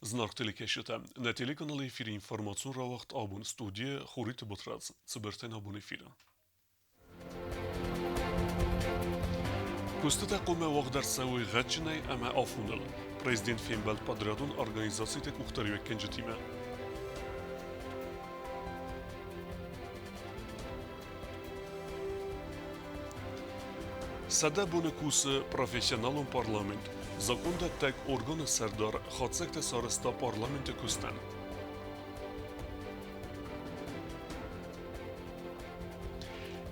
Зынаргъ телекӕсджытӕ, нӕ телеканалы эфиры информацион рауагъд абон студийӕ Хуриты Батрадз, цыбыртӕн абон эфиры. Куыстытӕ хъуамӕ уагъд ӕрцӕуой гъӕдджынӕй ӕмӕ афоныл. Президент фембӕлд подрядон организациты къухдариуӕггӕнджытимӕ. 100 боны кусы профессионалон парламент. Закондӕттӕг органы сӕрдар хатдзӕгтӕ сарӕзта парламенты куыстӕн.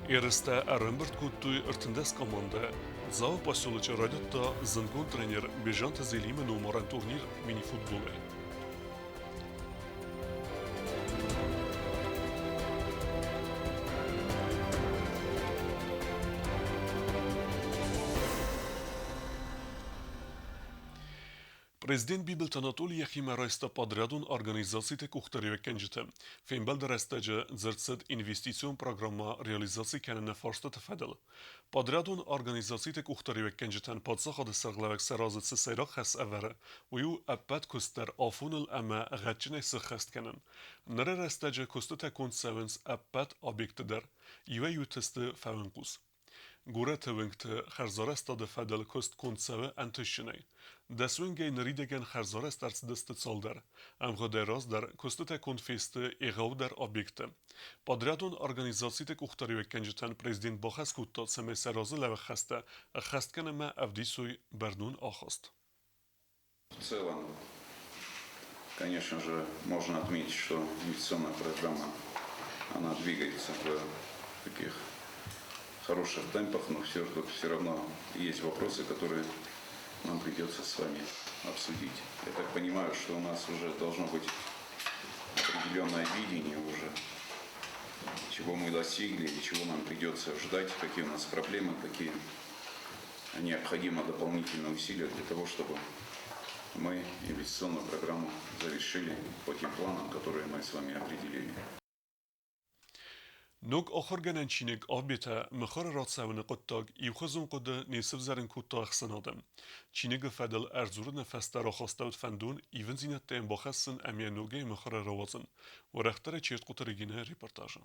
Ерыстӕ ӕрӕмбырд кодтой 13 командӕ. Дзауы поселочы райдыдта зындгонд тренер Бежанты Зелимы номарӕн турнир мини-футболӕй. Президент Бибылты Анатоли йӕхимӕ райста подрядон организациты къухдариуӕггӕнджыты. Фембӕлды рӕстӕджы дзырд цыд инвестицион программӕ реализаци кӕныны фарстаты фӕдыл. Подрядон организациты къухдариуӕггӕнджытӕн паддзахады сӕргълӕууӕг сӕ разы цы сӕйраг хӕс ӕвӕры, уый у ӕппӕт куыст дӕр афоныл ӕмӕ гъӕдджынӕй сыххӕст кӕнын. Ныры рӕстӕджы куыстытӕ конд цӕуынц ӕппӕт объектты дӕр, иуӕй-иуты сты фӕуынхъус. Горӕты уынгты хӕрзарӕзтады фӕдыл куыст конд цӕуы ӕнтыстджынӕй. Дӕсуынгӕй ныридӕгӕн хӕрзарӕзт ӕрцыдысты цалдӕр. Ӕмгъуыдӕй раздӕр куыстытӕ конд фесты егъаудӕр объектты. Подрядон организациты къухдариуӕггӕнджытӕн президент бахӕс кодта, цӕмӕй сӕ разы лӕвӕг хӕстӕ ӕххӕст кӕнынмӕ ӕвдисой бӕрнон ахаст. В целом, конечно же, можно отметить, что инвестиционная программа, она двигается в таких хороших темпах, но все равно есть вопросы, которые нам придется с вами обсудить. Я так понимаю, что у нас уже должно быть определенное видение уже, чего мы достигли и чего нам придется ждать, какие у нас проблемы, какие необходимо дополнительные усилия для того, чтобы мы инвестиционную программу завершили по тем планам, которые мы с вами определили. Ног ахуыргӕнӕн чиныг Абетӕ мыхуыры рацӕуыны хъуыддаг иухуызон хъуыды не сывзӕрын кодта ӕхсӕнады. Чиныгы фӕдыл ӕрдзурыны фӕстӕ рахастӕуыд фӕндон ивындзинӕдтӕ йӕм бахӕссын ӕмӕ ногӕй мыхуыры рауадзын. Уӕрӕхдӕрӕй Чертхъоты Регинӕйы репортажы.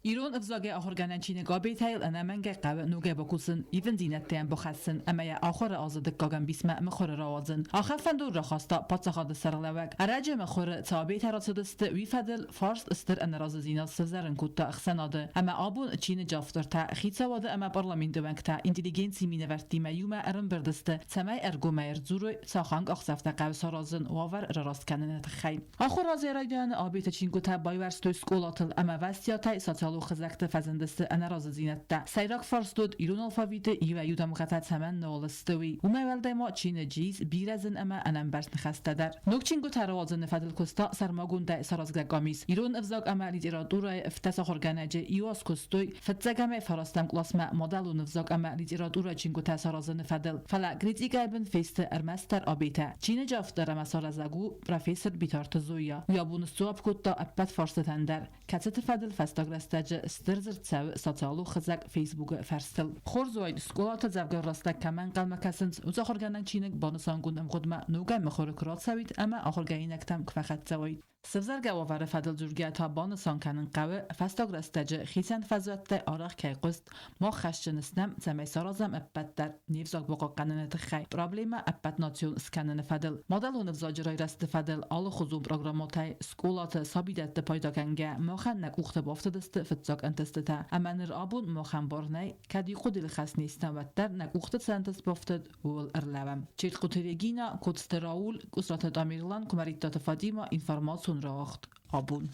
Ирон ӕвзагӕй ахуыргӕнӕн чиныг Абетӕйыл ӕнӕмӕнгӕй хъӕуы ногӕй бакусын, ивындзинӕдтӕ йӕм бахӕссын ӕмӕ йӕ ахуыры азы дыккаг ӕмбисмӕ мыхуыры рауадзын. Ахӕм фӕндон рахаста паддзахады сӕргълӕууӕг. Ӕрӕджы мыхуыры цы Абетӕ рацыдысты, уый фӕдыл фарст стыр ӕнӕразыдзинад сӕвзӕрын кодта ӕхсӕнады, ӕмӕ абон чиныджы автортӕ, хицауады ӕмӕ парламенты уӕнгтӕ интеллигенцийы минӕвӕрттимӕ иумӕ ӕрӕмбырд сты, цӕмӕй ӕргомӕй ӕрдзурой, цахӕм къахдзӕфтӕ хъӕуы саразын уавӕр рараст кӕныны тыххӕй. Ахуыр азӕй райдианы Абеты чингуытӕ байуӕрстой скъолатыл ӕмӕ вӕстиатӕй социалон хызӕгты фӕзындысты ӕнӕразыдзинӕдтӕ. Сӕйраг фарст уыд, ирон алфавиты иуӕй-иу дамгъӕтӕ цӕмӕн нал сты, уый. Уымӕй уӕлдай ма чиныджы ис бирӕ зын ӕмӕ ӕнӕмбӕрст ныхӕстӕ дӕр. Ног чингуытӕ рауадзыны фӕдыл куыста сӕрмагондӕй саразгӕ къамис. Ирон ӕвзаг ӕмӕ литературӕйы фтӕсахуыргӕнӕджы иу аз куыстой фыццӕгӕмӕй фарӕстӕм къласмӕ мадӕлон ӕвзаг ӕмӕ литературӕйы чингуытӕ саразыны фӕдыл. Фӕлӕ критикӕйы бын фесты ӕрмӕстдӕр Абетӕ. Чиныджы автор ӕмӕ саразӕг у профессор Битарты Зоя. Уый абон сдзуапп кодта ӕппӕт фарстытӕн дӕр, кӕцыты фӕдыл фӕстаг рӕстӕджы стыр дзырд цӕуы социалон хызӕг Фейсбукы фӕрстыл. Хорз уаид, скъолаты дзӕвгар рӕстӕг кӕмӕ ӕнхъӕлмӕ кӕсынц, уыцы ахуыргӕнӕн чиныг банысангонд ӕмгъуыдмӕ ногӕй мыхуыры куы рацӕуид ӕмӕ ахуыргӕнинӕгтӕм куы фӕхӕццӕ уаид. Сывзаргӕ уавӕры фӕдыл дзургӕ та банысан кӕнын хъӕуы, фӕстаг рӕстӕджы хицӕн фӕзуӕттӕй арӕх кӕй хъуыст, мах хӕсджын стӕм, цӕмӕй саразӕм ӕппӕт дӕр не взаг бахъахъхъӕныны тыххӕй, проблемӕ ӕппӕтнацион скӕныны фӕдыл. Мадӕлон ӕвзаджы райрӕзты фӕдыл алыхуызон программӕтӕй скъолаты, сабидӕтты пайда кӕнгӕ, махӕн нӕ къухты бафтыдысты фыццаг ӕнтыстытӕ. Ӕмӕ ныр абон махӕн бар нӕй, кӕд иу хъуыдыйыл хӕс не стӕм, уӕддӕр нӕ къухты цы ӕнтыст бафтыд, ууыл ӕрлӕууӕм. Чертхъоты Регина, Коцты Рауль, Къусраты Тамерлан, Куымӕридтаты Фатима, информацион рауагъд абон.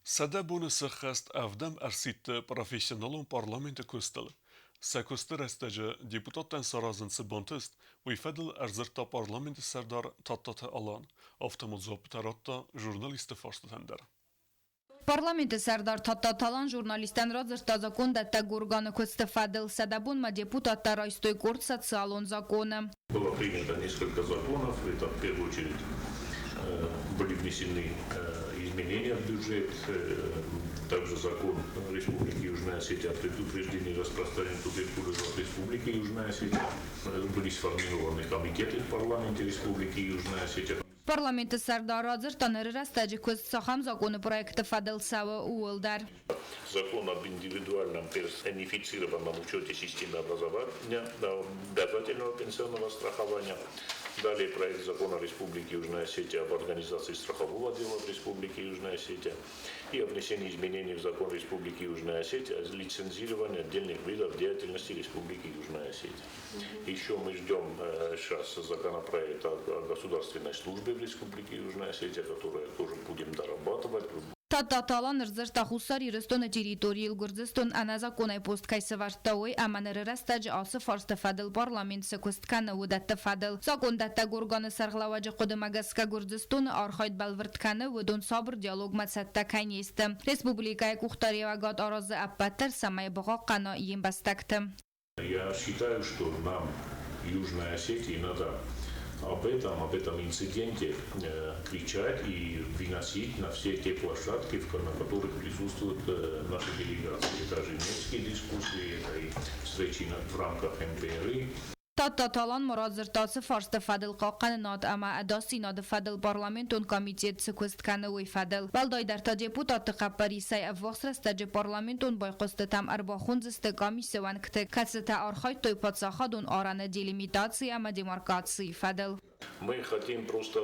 100 боны сӕххӕст ӕвдӕм ӕрсидты профессионалон парламенты куыстыл. Сӕ куысты рӕстӕджы депутаттӕн саразын цы бантыст, уый фӕдыл ӕрдзырдта парламенты сӕрдар Тадтаты Алан, афтӕ ма дзуаппытӕ радта журналистты фарстытӕн дӕр. Парламенты сӕрдар Тадтаты Алан журналисттӕн радзырдта закондӕттӕг органы куысты фӕдыл. 100 бонмӕ депутаттӕ райстой къорд социалон законы. Было принято несколько законов. Это в первую очередь были внесены изменения в бюджет, также закон Республики Южная Осетия о предупреждении распространения туберкулеза в Республике Южная Осетия. Были сформированы комитеты в парламенте Республики Южная Осетия. Парламенты сӕрдар радзырдта, ныры рӕстӕджы куыст цахӕм закъоны проекты фӕдыл цӕуы, ууыл дӕр. Закон об индивидуальном персонифицированном учете системы образования, обязательного пенсионного страхования. Далее проект закона Республики Южная Осетия об организации страхового дела в Республике Южная Осетия и о внесении изменений в закон Республики Южная Осетия о лицензировании отдельных видов деятельности Республики Южная Осетия. Еще мы ждем сейчас законопроекта о государственной службе в Республике Южная Осетия, который тоже будем дорабатывать. Тадтаты Алан ӕрдзырдта Хуссар Ирыстоны территорийыл Гуырдзыстон ӕнӕзакъонӕй пост кӕй сӕвӕрдта, уый ӕмӕ ныры рӕстӕджы ацы фарсты фӕдыл парламент цы куыст кӕны, уыдӕтты фӕдыл. Закъондӕттӕг органы сӕргълӕууӕджы хъуыдымӕ гӕсгӕ Гуырдзыстоны архайд бӕлвырд кӕны, уыдон сабыр диалогмӕ цӕттӕ кӕй не сты. Республикӕйы къухдариуӕгад аразы ӕппӕт дӕр, цӕмӕй бахъахъхъӕна йе мбӕстӕгты. Я считаю, что нам, Южной Осетии, надо об этом инциденте кричать и выносить на все те площадки, на которых присутствуют наши делегации. Это женевские дискуссии, это и встречи в рамках МПРИ. Тадтаты Алан ма радзырдта ацы фарсты фӕдыл Хъахъхъӕнынад ӕмӕ ӕдасдзинады фӕдыл парламентон комитет цы куыст кӕны, уый фӕдыл. Уӕлдайдӕр та депутатты хъӕппӕрисӕй ӕввахс рӕстӕджы парламентон байхъуыстытӕм ӕрбахондзысты къамисы уӕнгты, кӕцытӕ архайдтой паддзахадон арӕны делимитаци ӕмӕ демаркацийы фӕдыл. Мы хотим просто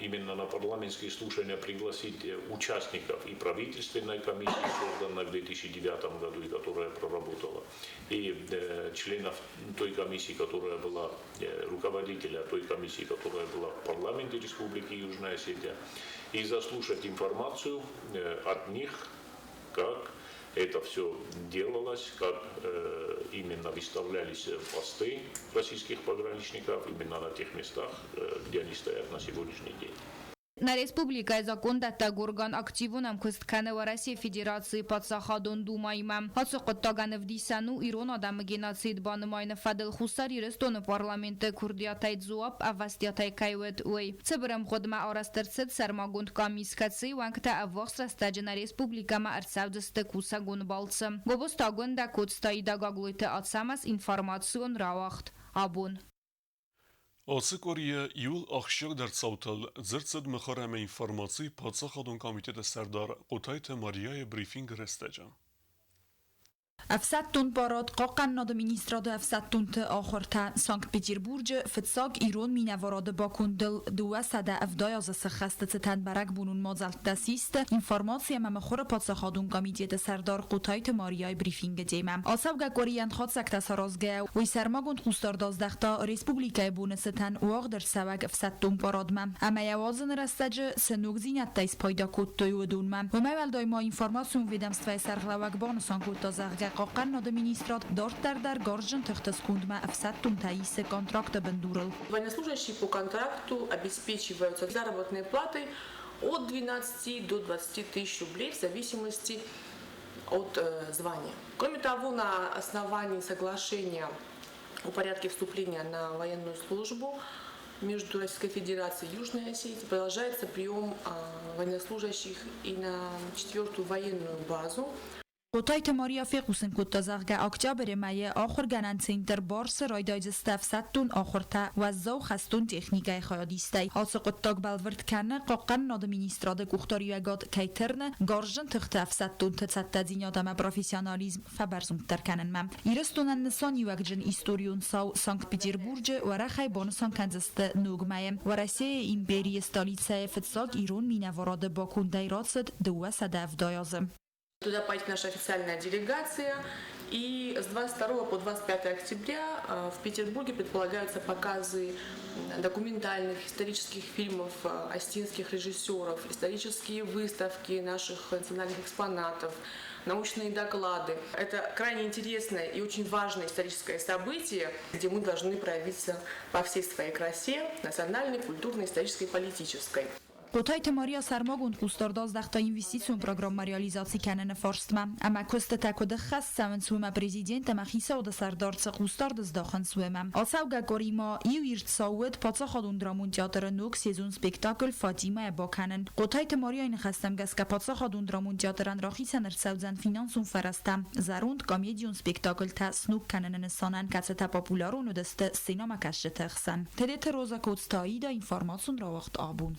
именно на парламентские слушания пригласить участников и правительственной комиссии, созданной в 2009 году и которая проработала, и членов той комиссии, которая была, руководителя той комиссии, которая была в парламенте Республики Южная Осетия, и заслушать информацию от них, как это все делалось, как именно выставлялись посты российских пограничников именно на тех местах, где они стоят на сегодняшний день. Нӕ республикӕйы закъондӕттӕг орган активон ӕмкуыст кӕны Уӕрӕсейы Федерацийы Паддзахадон Думӕимӕ. Ацы хъуыддагӕн ӕвдисӕн у ирон адӕмы геноцид банымайыны фӕдыл Хуссар Ирыстоны парламенты куырдиатӕй дзуапп ӕвӕстиатӕй кӕй уыд, уый. Цыбыр ӕмгъуыдмӕ арӕзт ӕрцыд сӕрмагонд къамис, кӕцыйы уӕнгтӕ ӕввахс рӕстӕджы нӕ республикӕмӕ ӕрцӕудзысты кусӕгон балцы. Гобозты Агуындӕ, Коцты Аида, Гаглойты Ацӕмӕз информацион рауагъд абон. Ацы къуырийы иууыл ахсджиагдӕр цаутыл дзырд цыд мыхуыр ӕмӕ информацийы паддзахадон комитеты сӕрдар Хъотайты Марияйы брифингы рӕстӕджы. Ӕфсӕддон парад, Хъахъхъӕнынады министрады ӕфсӕддонты ахуыртӕ Санкт-Петербурджы фыццаг ирон минӕварады бакондыл 270 азы сӕххӕсты цытӕн бӕрӕгбонон мадзӕлттӕ систы информаци ӕмӕ мыхуыры паддзахадон комитеты сӕрдар Хъотайты Марияйы брифингы темӕ. Ацӕугӕ къуырийӕн хатдзӕгтӕ саразгӕйӕ, уый сӕрмагонд хъусдард аздӕхта республикӕйы боны цытӕн уагъд ӕрцӕуӕг ӕфсӕддон парадмӕ ӕмӕ йӕ уадзыны рӕстӕджы цы ногдзинӕдтӕй спайда кодтой, уыдонмӕ. Уымӕй уӕлдай ма информацион ведомствӕйы сӕргълӕууӕг банысан кодта, зӕгъгӕ, Хъахъхъӕнынады министрад дарддӕр дӕр гарзджын тыхты скондмӕ ӕфсӕддонтӕ исы контракты бындурыл. Военнослужащие по контракту обеспечиваются заработной платой от 12 до 20 тысяч рублей в зависимости от звания. Кроме того, на основании соглашения о порядке вступления на военную службу между Российской Федерацией и Южной Осетией продолжается прием военнослужащих и на четвертую военную базу. Хъотайты Мария фехъусын кодта, зӕгъгӕ, октябры мӕйы ахуыргӕнӕн центр Барс-ы райдайдзысты ӕфсӕддон ахуыртӕ уӕззау хӕстон техникӕйы хайадистӕй. Ацы хъуыддаг бӕлвырд кӕны, Хъахъхъӕнынады министрады къухдариуӕгад кӕй тырны гарзджын тыхты ӕфсӕддонты цӕттӕдзинад ӕмӕ профессионализм фӕбӕрзонддӕр кӕнынмӕ. Ирыстонӕн нысаниуӕгджын историон цау Санкт-Петербурджы уӕрӕхӕй банысан кӕндзысты ног мӕйы. Уӕрӕсейы империйы столицӕйы фыццаг ирон минӕварады бакондӕй рацыд 270 азы. Туда поедет наша официальная делегация. И с 22 по 25 октября в Петербурге предполагаются показы документальных исторических фильмов осетинских режиссеров, исторические выставки наших национальных экспонатов, научные доклады. Это крайне интересное и очень важное историческое событие, где мы должны проявиться во всей своей красе национальной, культурной, исторической и политической. Хъотайты Мария сӕрмагонд хъусдард аздӕхта инвестицион программӕ реализаци кӕныны фарстмӕ ӕмӕ куыстытӕ куыд ӕххӕст цӕуынц, уымӕ Президент ӕмӕ Хицауады Сӕрдар цы хъусдард здахынц, уымӕ. Ацӕугӕ къуыри ма иу ирд цау уыд Паддзахадон драмон театры ног сезон спектакль Фатимӕ бакӕнын. Хъотайты Марияйы ныхӕстӕм гӕсгӕ Паддзахадон драмон театрӕн рахицӕн ӕрцӕудзӕн финансон фӕрӕзтӕ зӕронд комедион спектакльтӕ сног кӕныны нысанӕн, кӕцытӕ популярон уыдысты сценӕмӕкӕсджыты хсӕн. Тедеты Роза Коцты Аида информацион рауагъд абон.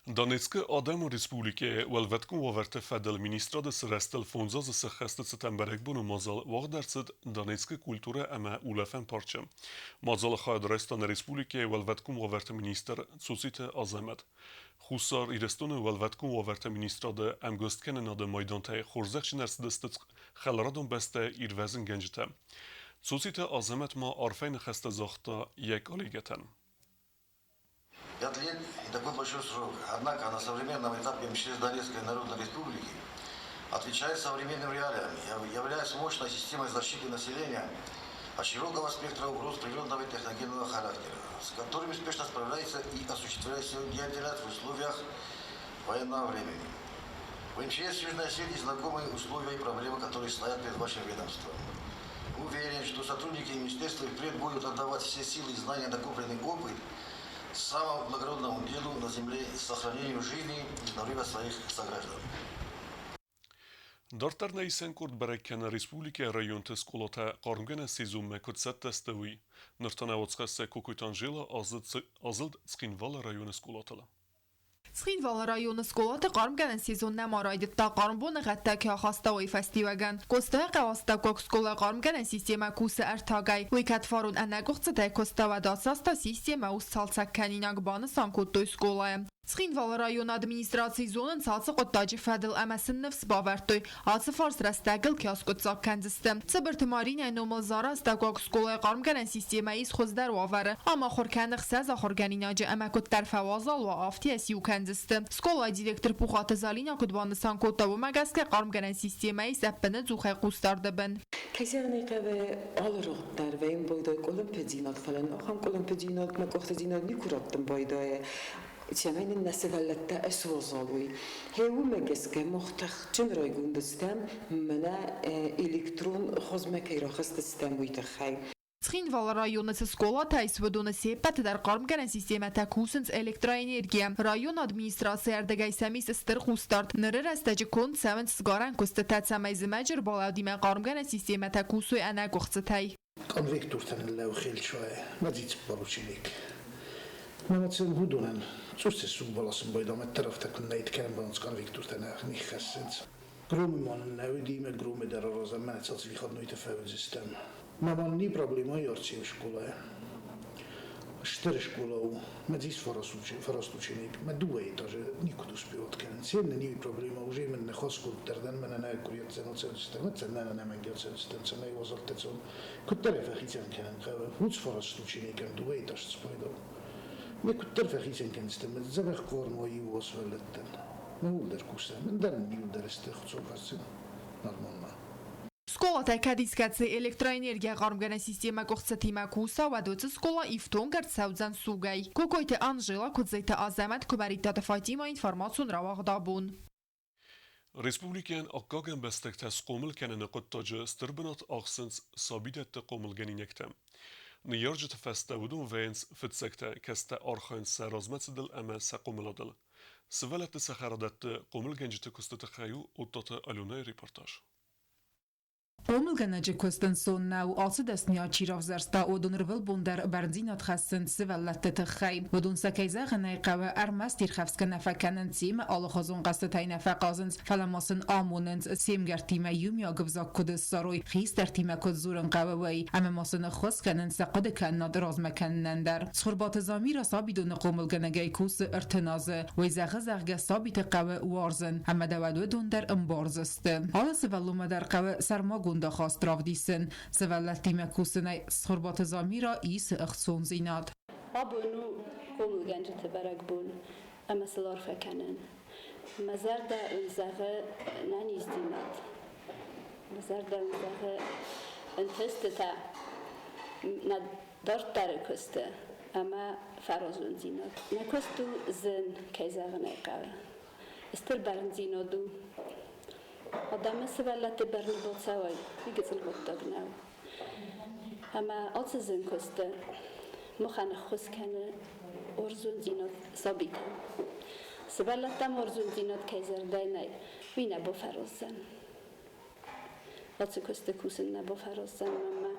Донецкы Адӕмон Республикӕйы Уӕлвӕткон уавӕрты фӕдыл министрады сырӕзтыл фондз азы сӕххӕсты цытӕн бӕрӕгбоны мадзал уагъд ӕрцыд Донецкы культурӕ ӕмӕ улӕфӕн парчы. Мадзалы хайад райста нӕ республикӕйы Уӕлвӕткон уавӕрты министр Цоциты Азӕмӕт. Хуссар Ирыстоны Уӕлвӕткон уавӕрты министрады ӕмгуысткӕнынады майдантӕй хорзӕхджын ӕрцыдысты хӕларадон бӕстӕйы ирвӕзынгӕнджытӕ. Цоциты Азӕмӕт ма арфӕйы ныхӕстӕ загъта йӕ коллегӕтӕн. 5 лет – такой большой срок. Однако на современном этапе МЧС Донецкой Народной Республики отвечает современным реалиям, являясь мощной системой защиты населения от широкого спектра угроз природного и техногенного характера, с которыми успешно справляется и осуществляет свою деятельность в условиях военного времени. В МЧС Южной Осетии знакомы условия и проблемы, которые стоят перед вашим ведомством. Уверен, что сотрудники министерства впредь будут отдавать все силы, знания, накопленный опыт самому благородному делу на земле – сохранению жизни и здоровья своих сограждан. Дарддӕр нӕ исӕн къорд бӕрӕг кӕны республикӕйы районты скъолатӕ хъармгӕнӕн сезонмӕ куыд цӕттӕ сты, уый. Ныр та нӕ уацхӕссӕг Кокойты Анжела азылд Цхинвалы районы скъолатыл. Цхинвалы районы скъолаты хъармгӕнӕн сезон нӕма райдыдта, хъарм боныгъӕдтӕ кӕй ахаста, уый фӕстиуӕгӕн. Къостайыхъӕуы астӕуккаг скъолайы хъармгӕнӕн системӕ кусы ӕртагӕй. Уый кӕд фарон ӕнӕкъуыхцытӕй куыста, уӕд ацы аз та системӕ у сцалцӕгкӕнинаг, банысан кодтой скъолайы. Цхинвалы районы администрацийы зонынц ацы хъуыддаджы фӕдыл ӕмӕ сын ныфс бавӕрдтой, ацы фарст рӕстӕгыл кӕй аскъуыддзаг кӕндзысты. Цыбырты Маринӕйы номыл Зары астӕуккаг скъолайы хъармгӕнӕн системӕ ис хуыздӕр уавӕры. Ам ахуыр кӕны 6 ахуыргӕнинаджы ӕмӕ куыддӕр фӕуазал уа, афтӕ сиу кӕндзысты. Скъолайы директор Пухаты Залинӕ куыд банысан кодта, уымӕ гӕсгӕ хъармгӕнӕн системӕ ис ӕппынӕдзухӕй хъусдарды бын. Кӕй зӕгъын ӕй хъӕуы, алы рохт дӕр вӕййын байдайы къуылымпыдзинад, фӕлӕ ахӕм къуылымпыдзинад мӕ къуыхцыдзинад никуы раттын байдайы, цӕмӕй нын нӕ сывӕллӕттӕ ӕсуазал уой. Гъе уымӕ гӕсгӕ мах тыхджын райгонд стӕм, мӕнӕ электрон хуызмӕ кӕй рахызтыстӕм, уый тыххӕй. Цхинвалы районы цы скъолатӕ ис, уыдоны се ппӕты дӕр хъармгӕнӕн системӕтӕ кусынц электроэнергийӕ. Районы администрацийы ӕрдӕгӕй сӕм ис стыр хъусдард. Ныры рӕстӕджы конд цӕуынц сгарӕн куыстытӕ, цӕмӕй зымӕджы ӕрбалӕудимӕ хъармгӕнӕн системӕтӕ кусой ӕнӕкъуыхцытӕй. Конвектуртӕн лӕухелчуай, мадзицппар ученик. Мӕ уыдонӕн цъус баласын байдам, ӕддӕрафтӕ куыннӕ кӕнӕн конвектуртӕн ниххӕссынц. Громы манын нӕ уыди, мӕ громы дӕр аразӕм, мӕнӕ цал выходнойты фӕуыдзыстӕм. Мӕ ман ни проблема ярци школайы. Стыр школа у, мӕ дзис фараст ученик, мӕ дыууӕ этажы никуыд успевать кӕнын. Сен ни проблема, уже мен не хоскоддӕр дӕн, мӕнӕ нӕ курьер цӕуцӕн, мӕ цӕн нӕ нӕ цӕуцӕн, цӕмӕй уазалтӕ цӕун. Куыддӕр фӕхицӕн кӕнын хъӕуы. Уыц фараст ученикӕн дыууӕ этаж спайда. Ме куыддӕр фӕхицӕн кӕндзыстӕм, мӕ дзӕбӕх корм уа иу сывӕллӕттӕн. Мӕ уылдӕр кусӕм, ӕндӕр иуылдӕр сты хуыцау нормально. Скъолатӕ кӕд искӕцы электроэнергийӕ хъармгӕнӕн системӕ къуыхцытимӕ куса, уӕд уыцы скъола ифтонг ӕрцӕудзӕн сугӕй. Кокойты Анжела, Куыдзеты Азӕмӕт, Куымӕридтаты Фатима, информацион рауагъд абон. Республикӕйӕн аккаг ӕмбӕстӕгтӕ схъомыл кӕныны хъуыддаджы стыр бынат ахсынц сабидӕтты хъомылгӕнинӕгтӕ. Ныййарджыты фӕстӕ уыдон вӕййынц фыццӕгтӕ, кӕцытӕ архайынц сӕ размӕцыдыл ӕмӕ сӕ хъомыладыл. Сывӕллӕтты цӕхӕрадӕтты хъомылгӕнджыты куысты тыххӕй у Оттаты Аленӕйы репортаж. Хъомылгӕнӕджы куыст ӕнцон нӕу. Ацы дӕсныйад чи равзӕрста, уыдон ӕрвылбон дӕр бӕрндзинад хӕссынц сывӕллӕтты тыххӕй. Уыдон сӕ, кӕй зӕгъын ӕй хъӕуы, ӕрмӕст ирхӕфсгӕ нӕ фӕкӕнынц, семӕ алыхуызон хъӕзтытӕй нӕ фӕхъазынц, фӕлӕ ма сын амонынц, се мгӕрттимӕ иумиаг ӕвзаг куыд ссарой, хистӕртимӕ куыд дзурын хъӕуы, уый. Ӕмӕ ма сын ӕххуыс кӕнынц сӕ хъуыдыкӕнынад размӕ кӕнынӕн дӕр. Цхуырбаты Замира сабидоны хъомылгӕнӕгӕй кусы 30 азы. Уый зӕгъы, зӕгъгӕ, сабиты хъӕуы уарзын, ӕмӕ дӕ уӕд уыдон дӕр ӕмбардзысты. Алы сывӕллонмӕ дӕр хъӕуы сӕрмагонд ахаст равдисын. Сывӕллӕттимӕ кусынӕй Цхуырбаты Замира исы ӕхцондзинад. Абон у хъомылгӕнджыты бӕрӕгбон ӕмӕ сыл арфӕ кӕнын. Мӕ зӕрдӕ ын зӕгъы нӕниздзинад. Мӕ зӕрдӕ ын зӕгъы ӕнтыстытӕ нӕ дарддӕры куысты. Ӕмӕ фӕразондзинад. Нӕ куыст у зын, кӕй зӕгъын ӕй хъӕуы. Стыр бӕрндзинад у. Адӕмы сывӕллӕтты бӕрны бацӕуай, уый гыццыл хъуыддаг нӕу. Ӕмӕ ацы зын куысты махӕн ӕххуыс кӕны уарзондзинад сабитӕм. Сывӕллӕттӕм уарзондзинад кӕй зӕрдӕйы нӕй, уый нӕ бафӕраздзӕн. Ацы куысты кусын нӕ бафӕраздзӕн ӕмӕ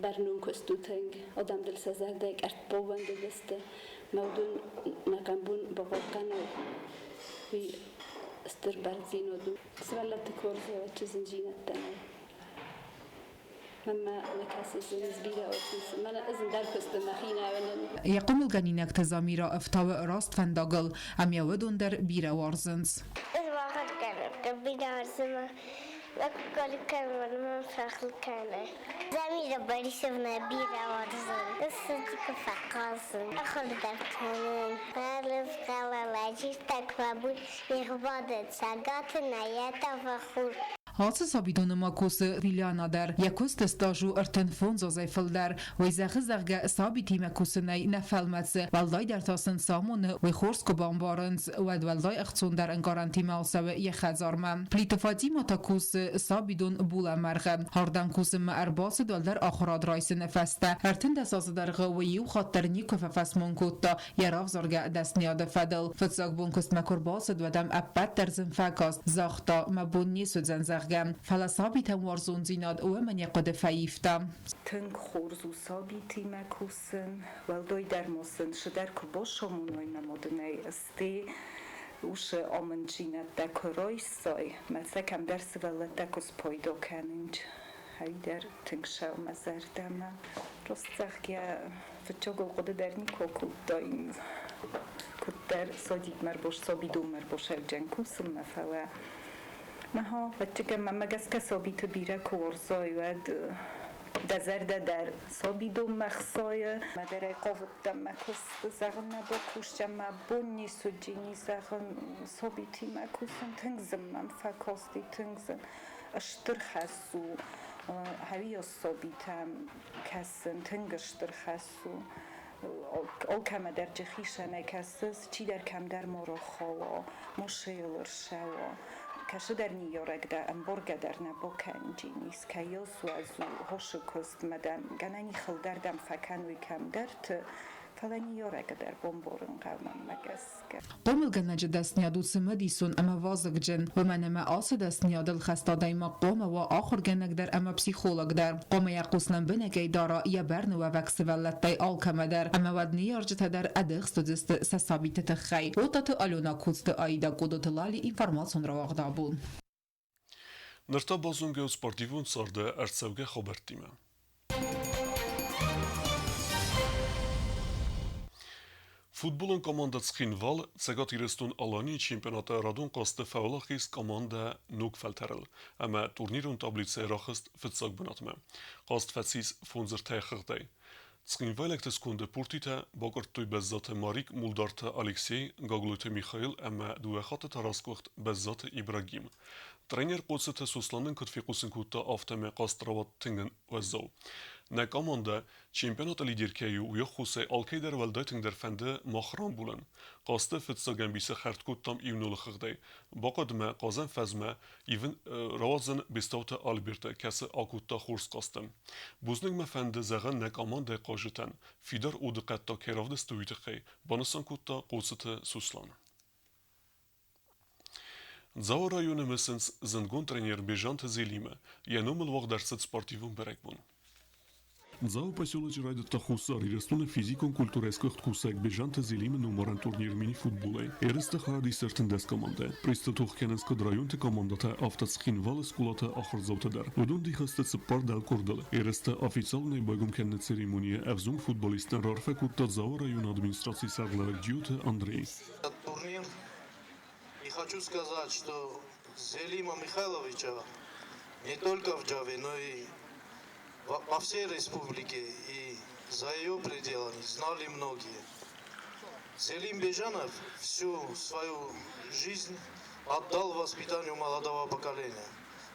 бӕрнон куыст у тынг. Адӕм дыл сӕ зӕрдӕйы къӕртт баууӕндыдысты. Мӕ уыдон нӕхъӕн бон бахъахъхъӕной, уый стыр бӕрндзинад у. Сывӕллӕтты куы уарзӕвӕччы зындзинӕдтӕ нӕй. Мӕнмӕ нӕ кӕсы зын, бирӕ мӕнӕ ӕз куысты мӕхи нӕ уынын. Йӕ хъомылгӕнинӕгты Замирӕ ӕфтауы раст фӕндагыл, ӕмӕ уыдон дӕр бирӕ уарзынц. Ӕз бахъахъхъӕнын бирӕ уарзын. Замира Борисовна бирӕ уарзын. Ссыди фӕхъазын, ахуыр дӕр кӕнын. Цӕгаты нӕ фӕхур. Ацы сабидоны ма кусы Виляна дӕр. Йӕ куысты стаж у 35 азӕй фылдӕр. Уый зӕгъы, зӕгъгӕ, сабитимӕ кусынӕй нӕ фӕлмӕцы. Уӕлдайдӕр та сын цы амоны, уый хорз куы бамбарынц, уӕд уӕлдай ӕхцондӕр ӕнкъарӕнтимӕ ацӕуы йӕ хӕдзармӕ. Плиты Фатимӕ та кусы сабидон булӕмӕргъы. Ардӕм кусынмӕ ӕрбацыд уӕлдӕр ахуырад райсыны фӕстӕ. 13 азы дӕргъы уый иу хатт дӕр никуы фӕфӕсмон кодта йӕ равзаргӕ дӕсныйады фӕдыл. Фыццаг бон куыстмӕ куы рбацыд, уӕд ӕм ӕппӕт дӕр зын фӕкаст, загъта, мӕ бон не суыдзӕн, зӕгъгӕ. Фӕлӕ сабитӕм уарзондзинад уымӕн йӕ хъуыды фӕивта. Тынг хорз у сабитимӕ кусын, уӕлдайдӕр ма сын цыдӕр куы басамоной мӕ мадынӕй, сте уыцы амынддзинӕдтӕ куы райсай, мӕ сӕ кӕмдӕр сывӕллӕттӕ куы спайда кӕнынц, ӕйдӕр тынг сӕу мӕ зӕрдӕмӕ. Раст зӕгъгӕ, фыццагыл хъуыды дӕр никуы кодтаин, куыддӕр садикмӕ ӕрбас, сабидонмӕ ӕрбасӕвджӕн кусынмӕ, фӕлӕ Наха, фӕччыгӕн мӕнмӕ гӕсгӕ сабиты бирӕ куы уарзай, уӕд дӕ зӕрдӕ дӕр сабидонмӕ хсайы. Мӕдӕрӕй хъавыдтӕн мӕ куыст зӕгъын мӕ бакусдзӕн, мӕ бон ницы уыди, зӕгъын, сабитимӕ кусын тынг зын мӕм фӕкасти, тынг зын. Стыр хӕс у хӕриос сабитӕм кӕсын, тынг стыр хӕс у. Алкӕмӕ дӕр джихисӕнӕй кӕсыс, чидӕр кӕмдӕр ма рахауа, мосейыл ӕрцӕуа. Кӕцыдӕр ныййарӕг дӕ ӕмбаргӕ дӕр нӕ бакӕндзӕнис, кӕй йыл суадзу хосы куыстмӕ дӕм, гӕнӕн ихыл дӕр дӕм фӕкӕной кӕмдӕрты, фӕлӕ ныййарӕгы дӕр бамбарын хъӕуы мӕнмӕ гӕсгӕ. Хъомылгӕнӕджы дӕсныйад у цымыдисон ӕмӕ вазыгджын, уымӕн ӕмӕ ацы дӕсныйадыл хӕст адӕймаг хъуамӕ уа ахуыргӕнӕг дӕр ӕмӕ психолог дӕр. Хъуамӕ йӕ хъус лӕмбынӕгӕй дара йӕ бӕрны уӕвӕг сывӕллӕттӕй алкӕмӕ дӕр, ӕмӕ уӕд ныййарджытӕ дӕр ӕдыхст уыдзысты сӕ сабиты тыххӕй. Отаты Алена, Коцты Аида, Къодоты Лали, информацион рауагъд абон. Ныр та базонгӕ у спортивон царды ӕрцӕугӕ хабӕрттимӕ. Футболон командӕ Цхинвал Цӕгат Ирыстон-Аланийы чемпионаты радон хъазты фӕуӕлахиз командӕ ног фӕлтӕрыл ӕмӕ турнирон таблицӕйы рахызт фыццаг бынатмӕ. Хъазт фӕцис фондз-ӕртӕ хыгъдӕй. Цхинвайлӕгты сконды пуртитӕ бакъуырдтой Бӕззаты Марик, Мулдарты Алексей, Гаглойты Михаил ӕмӕ дыууӕ хатты та расгуыхт Бӕззаты Ибрагим. Тренер Хъоцыты Сослан ын куыд фехъусын кодта, афтӕмӕй хъазт рауад тынг уӕззау. Нӕ командӕ чемпионаты лидер кӕй у, уый ӕххуысӕй алкӕй дӕр уӕлдай тынгдӕр фӕнды мах рамбулын. Хъазты фыццаг ӕмбисы хӕрд кодтам иу-нулы хыгъдӕй. Бахъуыд мӕ хъазӕн фӕзмӕ ивын рауадзын Бестауты Альберты, кӕцы акодта хорз хъазты. Бузныг мӕ фӕнды зӕгъын нӕ командӕйы хъазджытӕн, фидар удыхъӕдтӕ кӕй равдыстой, уый тыххӕй, банысан кодта Хъоцыты Сослан. Дзауы районы мысынц зындгонд тренер Бежанты Зелимы. Йӕ номыл уагъд ӕрцыд спортивон бӕрӕгбон. Дзауы поселочы райдыдта Хуссар Ирыстоны физикон культурӕйы сгуыхт кусӕг Бежанты Зелимы номарӕн турнир мини-футболӕй. Ерысты хайад исы 13 командӕ. Призты тох кӕнынц куыд районты командӕтӕ, афтӕ Цхинвалы скъолаты ахуырдзаутӕ дӕр. Уыдон дих сты цыппар дӕлкъордыл. Ерысты официалонӕй байгом кӕныны церемонийы ӕвзонг футболисттӕн раарфӕ кодта Дзауы районы администрацийы сӕргълӕууӕг Джиоты Андрей. Этот турнир. И хочу сказать, что Зелима Михайловича не только в Джаве, но и по всей республике и за ее пределами знали многие. Зелим Бежанов всю свою жизнь отдал воспитанию молодого поколения.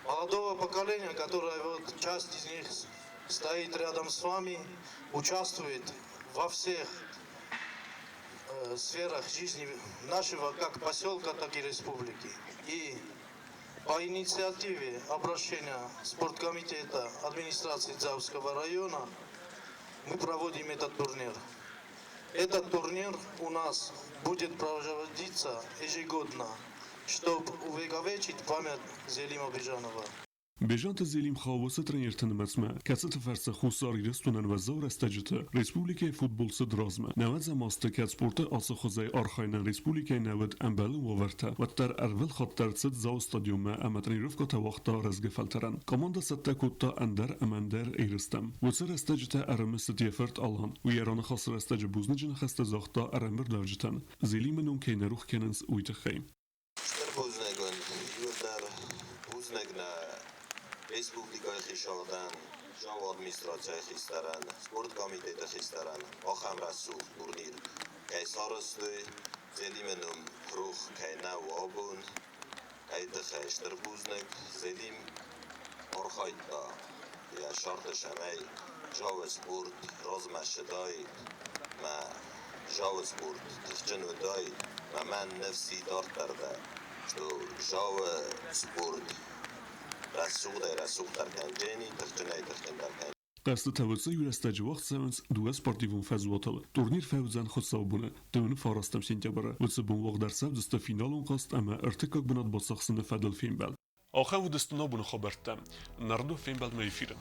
Молодого поколения, которое вот часть из них Стоит рядом с вами, участвует во всех сферах жизни нашего как поселка, так и республики. И по инициативе обращения спорткомитета администрации Дзауского района мы проводим этот турнир. Этот турнир у нас будет проводиться ежегодно, чтобы увековечить память Зелима Бежанова. Бежанты Зелим хауы уыцы тренерты нымӕцмӕ, кӕцыты фӕрцы Хуссар Ирыстонӕн уӕззау рӕстӕджыты республикӕйы футбол цыд размӕ. Нӕуӕдзӕм азты кӕд спорты ацы хуызӕй архайынӕн республикӕйы нӕ уыд ӕмбӕлон уавӕртӕ, уӕддӕр ӕрвылхатт дӕр цыд Дзауы стадионмӕ ӕмӕ тренировкӕтӕ уагъта рӕзгӕ фӕлтӕрӕн. Командӕ цӕттӕ кодта ӕндӕр ӕмӕ ӕндӕр ерыстӕм. Уыцы рӕстӕджытӕ ӕрымысыд йӕ фырт Алан. Уый йӕ раныхасы рӕстӕджы бузныджы ныхӕстӕ загъта ӕрӕмбырдуӕвджытӕн, Зелимы ном кӕй нӕ рох кӕнынц, уый тыххӕй. Стыр бузныг уын иуылдӕр, бузныг нӕ республикӕйы хицауадӕн, Дзауы администрацийы хистӕрӕн, спорткомитеты хистӕрӕн ахӕм рӕсугъд турнир кӕй сарӕзтой, Зелимы ном рох кӕй нӕу абон, ай тыххӕй стыр бузныг. Зелим архайдта йӕ сӕрты, цӕмӕй Дзауы спорт размӕ цыдаид, мӕ Дзауы спорт тыхджын уыдаид, мӕ мӕн ныфс и дарддӕр дӕр, что Дзауы спорт рӕсугъдӕй-рӕсугъддӕр кӕндзӕни, тыхджынӕй-тыхджындӕр кӕндзӕни. Хъӕзтытӕ уыцы иурӕстӕджы уагъд цӕуынц дыууӕ спортивон фӕзуатыл. Турнир фӕуыдзӕн хуыцаубоны, дыууын фарӕстӕм сентябры. Уыцы бон уагъд ӕрцӕудзысты финалон хъазт ӕмӕ ӕртыккаг бынат бацахсыны фӕдыл фембӕлд. Ахӕм уыдысты нӕ боны хабӕрттӕ. Нардо фембӕлдмӕ эфиры.